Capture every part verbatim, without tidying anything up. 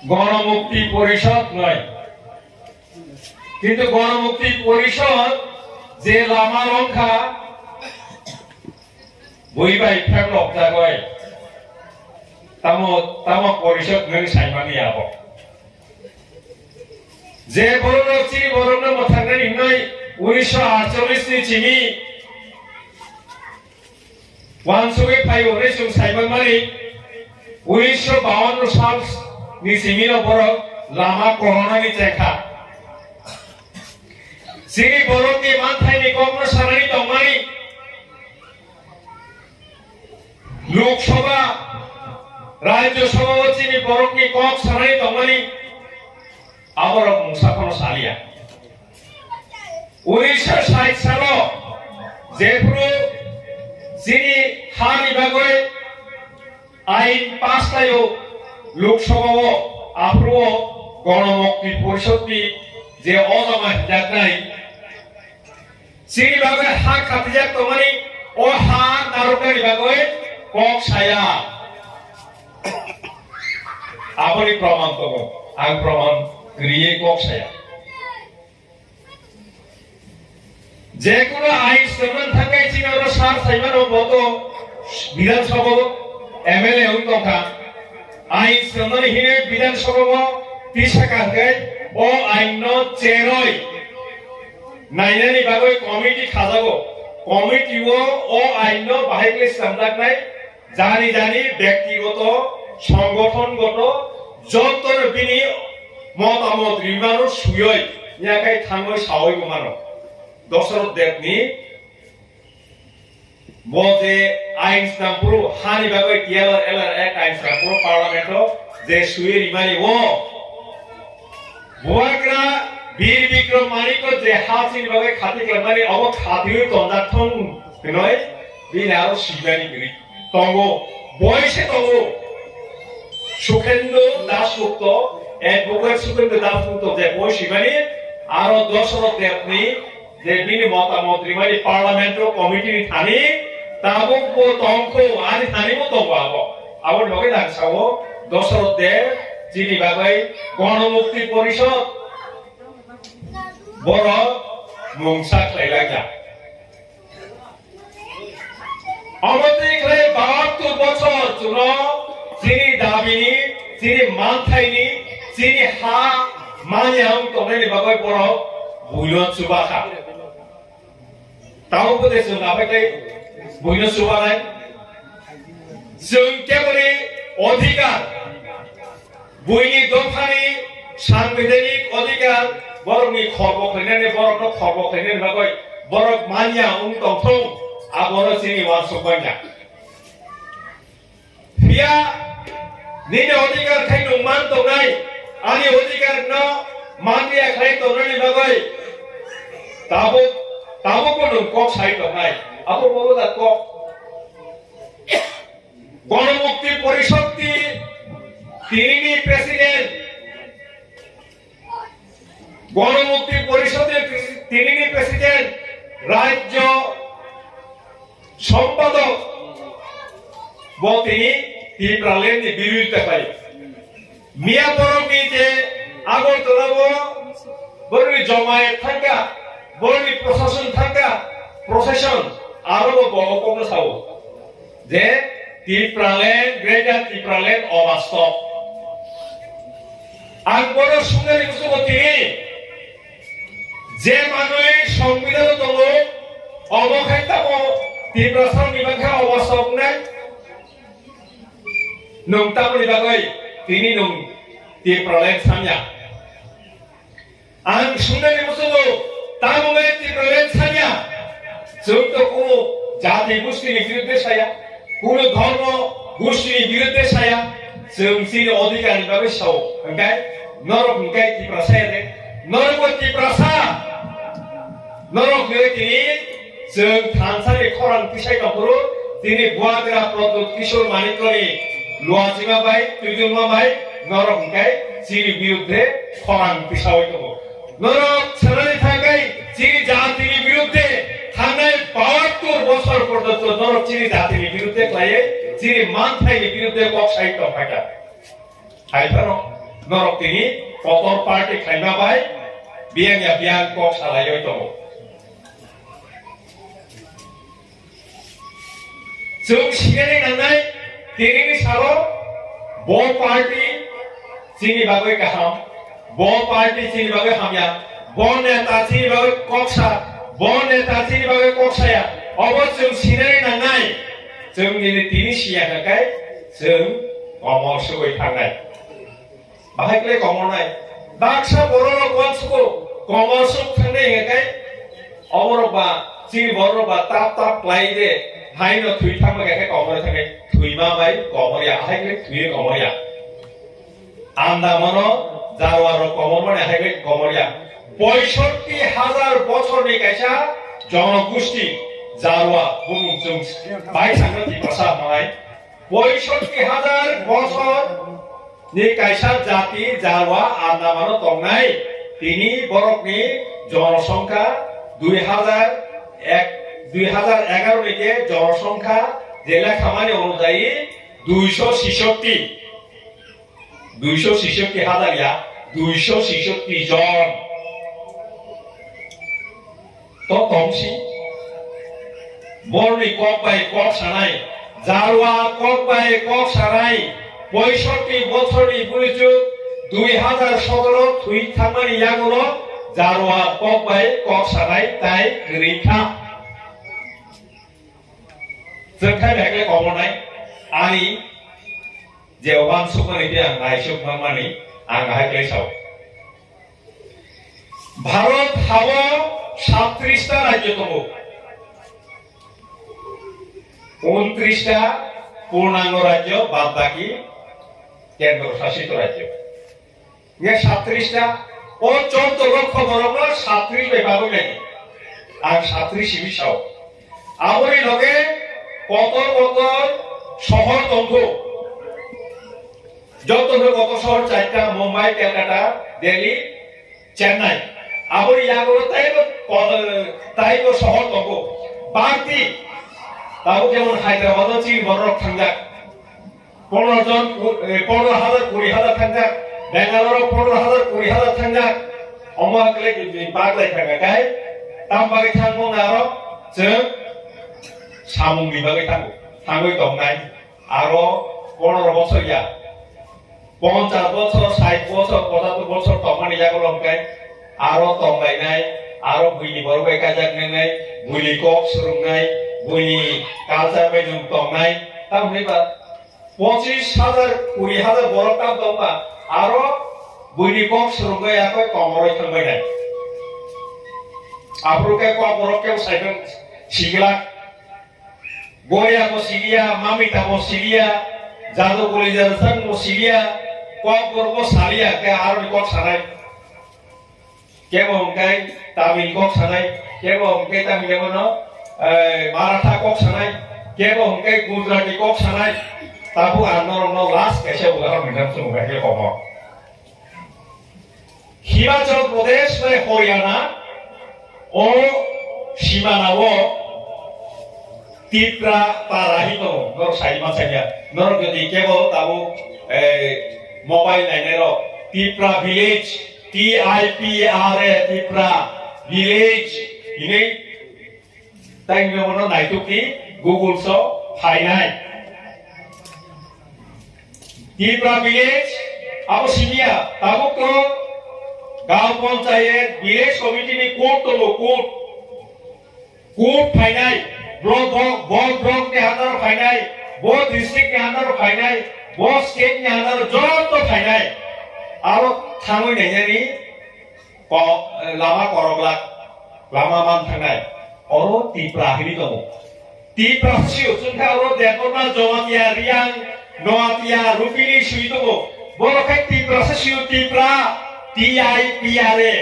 Ganamukti Porishod noi. Kintu Ganamukti Porishod je lama rongkha, bui bai phek lok jagoi. Tamo, tamo Porishod nang saimani abo. Je borok chini borok no mwthangna hinoi unisho atcholish ni chini Wansugwi phai hwnwi chwng saimangmani, unisho bawanno sal ni simino borok lama corona ni chengkha. Chini borokni manthaini kokno sanani tongmani, Lok Sabha, Rajya Sabha o chini borokni kok sanani tongmani, aborok mungsa phano saliya. Unisho sait salo jephuru chini hani bagwi ain pass khlaio Lok Sabha o, aphuru o Ganamukti Porishod ni je o jama hijaknai, chini bagwi ha khatijak tongmani, o ha narwknani bagwi kok saya. Aboni proman tongo, ang proman kwrwiwi kok saya. Jekunu ain swnamna thangwi chini oro sar saimano, bo to Bidhan Sabha o M L A wng tongkha. Ain swnamnani hinwi Bidhan Sabha o tisa ka hwnkhe o ain no cheroi nainani bagwi committee khajago. Committee o o ain no bahai khe swnamjaknai jani jani byaktigoto, songgothongoto jotono bini motamot rimano suyoi yakai thangoi saoi bo mano. Dosoroth Debni bo je ain swnam phuru hani bagwi T L R L R Act ain swnam phuru Parliament o je suyoi rimani o Bubagra Bir Bikram Manikko je ha chini bagwi khati khlaimani obo khatiwi tonjak thung hinoi bini aro sibani kwrwi tongo, boi se tongo. Sukhendra Das Gupta, Advocate Sukhendra Das Gupta je boi sibani aro Dosoroth Debni je bini motamot rimani Parliament o committee ni thani tabuk bo tongkho, ani thani bo tongo abo. Aboni bagwi nang sao Dosoroth Deb chini bagwi Ganamukti Porishod borok mungsa khlai langya. Omo twi khlai bahattur bochor chwngno chini dabini, chini manthaini, chini ha manya wng tongnaini bagwi borok buino chubakha. Tabuk bo de chwng aphai tei buino chubanai. Chwng keboni odhikar, buini dophani sanbidhanik odhikar, borokni khorbo khlainani, borokno khorbo khlainani bagwi borok manya wng tongthung, abono chini uansuk manya. Phiya nini odhikar khai nwng man tongnai, ani odhikar no man ya khai tongnani bagwi tabuk, tabuk bo nwng kok sai tongnai. Abo bo da kok. Ganamukti Porishod ni tinini president, Ganamukti Porishod ni tinini president, Rajya Sompadok bo tini Tipraland ni birodita khlai. Miya borok ni je Agartala o borok ni jomayat thangka, borok ni procession thangka, procession aro bo bo kokno sao je Tipraland, Greater Tipraland obastop. Ang bono sungnani muchungo tini je manwi Songbidan o tongo, omo khai tamo Tiprasa ni bangkha obastop wngnai. Nwng tamoni bagwi tini nwng Tipraland samya? Ang sungnani muchungo, tamo bai Tipraland samya? Chwng to kuno jati gustini biruddhe saya, kuno dhormo gustini biruddhe saya, chwng chini odhikarni bagwi sao. Hwnkhe norok hwnkhe Tiprasa ya de? Norok bo Tiprasa. Norok hwnkhe tini Chwng thansani khorang tisai tongphuru, tini Bubagra Pradyut Kishore Manikyani luachima bai, twijlma bai, norok hwnkhe chini biruddhe khorang tisaui tongo. Norok sanani thangkai chini jatini biruddhe thangnai bahattur bosor porjonto norok chini jatini biruddhe khlaiwi Chini manthaini birudde kok sai tongphaikha. Hai phano norok tini kotor party khlaima bai biyang ya biyang kok salaiwi tongo. Chwng sinani nangnai, tinini salo bo party chini bagwi kaham, bo party chini bagwi hamya, bo neta chini bagwi koksa, bo neta chini bagwi koksaya. Obo chwng sinani nangnai. Chwng nini tini siya kha khe chwng komor sugwi thangnai. Bahai kle komor nai. Baksa borok rok uansukgo komor suk thangnai hingkhe oborok ba chini borok rok ba tap tap klai de haino thwi thangma khe komor thangnai thwima bai komor ya, bahai kle thwi komor ya. Andamano Jarwa rok komor mani hai bai komor ya. Poisotti hajar bochor ni kaisa jonogusti Jarwa bumung chwng bai sangno Tiprasa hwnai. Poisotti hajar bochor ni kaisa jati Jarwa Andamano tongnai. Tini borok ni jonosongkha dui hajar ek, dui hajar egaro ni je jonosongkha je lekhamani onujayi duiso sisotti. Duiso sisotti hajar ya, duiso sisotti jon. To tongsi. Borni kok bai kok sanai, Jarwa kok bai kok sanai, poisotti bochorni burichuk dui hajar sotoro thwi thangmani yagulo Jarwa kok bai kok sanai tai kwrwi kha. Chwng khai bai khe kobornai ani je uansukmani tei ang naisuk manmani ang hai khlai sao. Bharat hao sattris ta rajyo tongo. Untris ta purnango rajyo, bad baki kendro shasito rajyo. Nge sattris ta, o chordo rok khobor rok no sattris bai bagwi lai. Ang sattris simi sao. Aboni loge kotor kotor sohor tongkho. Joto no kotor sohor chaita, Mumbai, Kolkata, Delhi, Chennai. Aboni yago taibo ko-, taibo sohor tongkho. Bangti, tabuk jemon Hyderabad o chini borok thangjak. Pondro jon, eh, pondro hajar, kuri hajar thangjak. Bangalore o pondro hajar, kuri hajar thangjak. Omo hakle bini bak lai thangkha kai. Tam bagwi thang mung aro chwng samung ni bagwi thango. Thangwi tongnai. Aro pondro bochor ya. Ponchas bochor, sait bochor, pochatur bochor tongmani yagulo hwnkhe aro tonglainai, aro buini borok bai kajak nangnai, buini kok swrwngnai, buini culture bai nwng tongnai. Tamoni ba pochis hajar, kuri hajar borok tam tongma, aro buini kok swrwngwi yakoi komoroi thangbainai. Aphuru khe kok borok kebo saiphang siglak. Goya bo siliya, Mamita bo siliya, Jadu Kuli Jadu Sang bo siliya, kok borok bo saliya, khe aroni kok sanai. Kebo hwnkhe Tamil kok sanai, kebo hwnkhe Tamil ebono, eh, Maratha kok sanai, kebo hwnkhe Gujarati kok sanai. Tabuk ang norokno last kaisa udahoron hwnwi thangwi chwng bai khe komo. Himachal Pradesh bai Haryana o simana o Tipra para hi tongo, norok sai ma saiya. Norok jodi kebo tabuk, eh, mobile nainai rok Tipra village, T I P R A, Tipra village hinwi tai hinwi bono naitukdi Google so phainai. Tipra village abo simiya tabuk to gaon panchayat village committee ni code tongo, code. Code phainai, block, block, block, block ni under o phainai, bo district ni under o phainai, bo state ni under o joto phainai. Aro thangwi nainani ko-, lama koroglak, lama man thangnai. Oro Tipra hinwi tongo. Tipra sio chwngkha oro Debbarma, Jamatia, Riang, Noatia, Rupini sui tongo. Borok khe Tipra se sio, Tipra, T I P R A.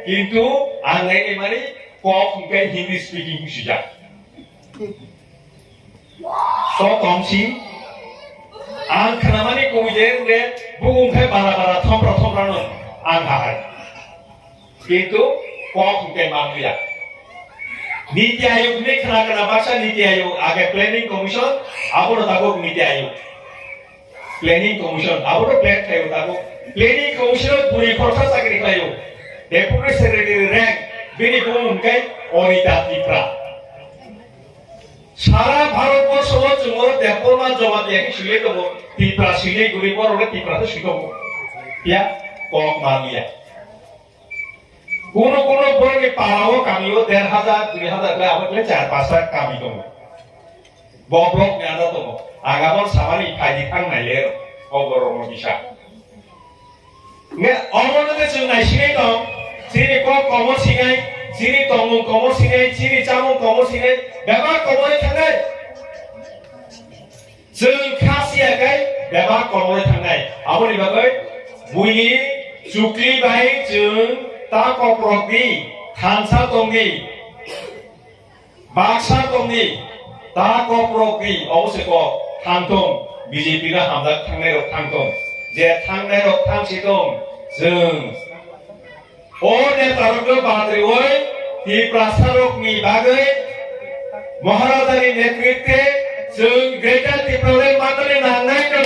Kintu ang naini mani kok hwnkhe Hindi speaking swijak. To tongsi, ang khnamani kubui je wngkhe, bo wngkhe bara bara thompra thompra no ang hai. Kintu kok hwnkhe manliya. Niti Ayog ni khna khna baksa Niti Ayog, age Planning Commission, abono tabuk Niti Ayog. Planning Commission, abono plan khaio tabuk. Planning Commission o buri khoroksa chakri khlaio. Deputy Secretary rank, bini bumung hwnkhe Onita Tipra. Sara Bharat borso o chwng oro Debbarma joma diya khe swilai tongo, Tipra swilai guri borok le Tipra se swi tongo. Ya, kok manliya. Kuno kuno borokni para o kami o der hajar, dui hajar khe abo khe char pasta kami tongo. Bo block ni ada tongo. Ang abo samani phaidi thang nai le o borok no bisa. Nge omo no de chwng nai sinai tong. Chini kok komo sinai, chini tongmung komo sinai, chini chamung komo sinai. Bebak komo thangnai. Chwng kha siya khe bebak kolmoi thangnai. Aboni bagwi buini chukli bai chwng ta koprok di, thansa tong di, baksa tong di, ta koprok di, obo se kok thang thung, B J P no hamjak thangnai rok thang thung. Je thangnai rok thang si thung, chwng O netarokno batriwi Tiprasarokni bagwi Maharajani netritwe chwng Greater Tipraland manani nangnai.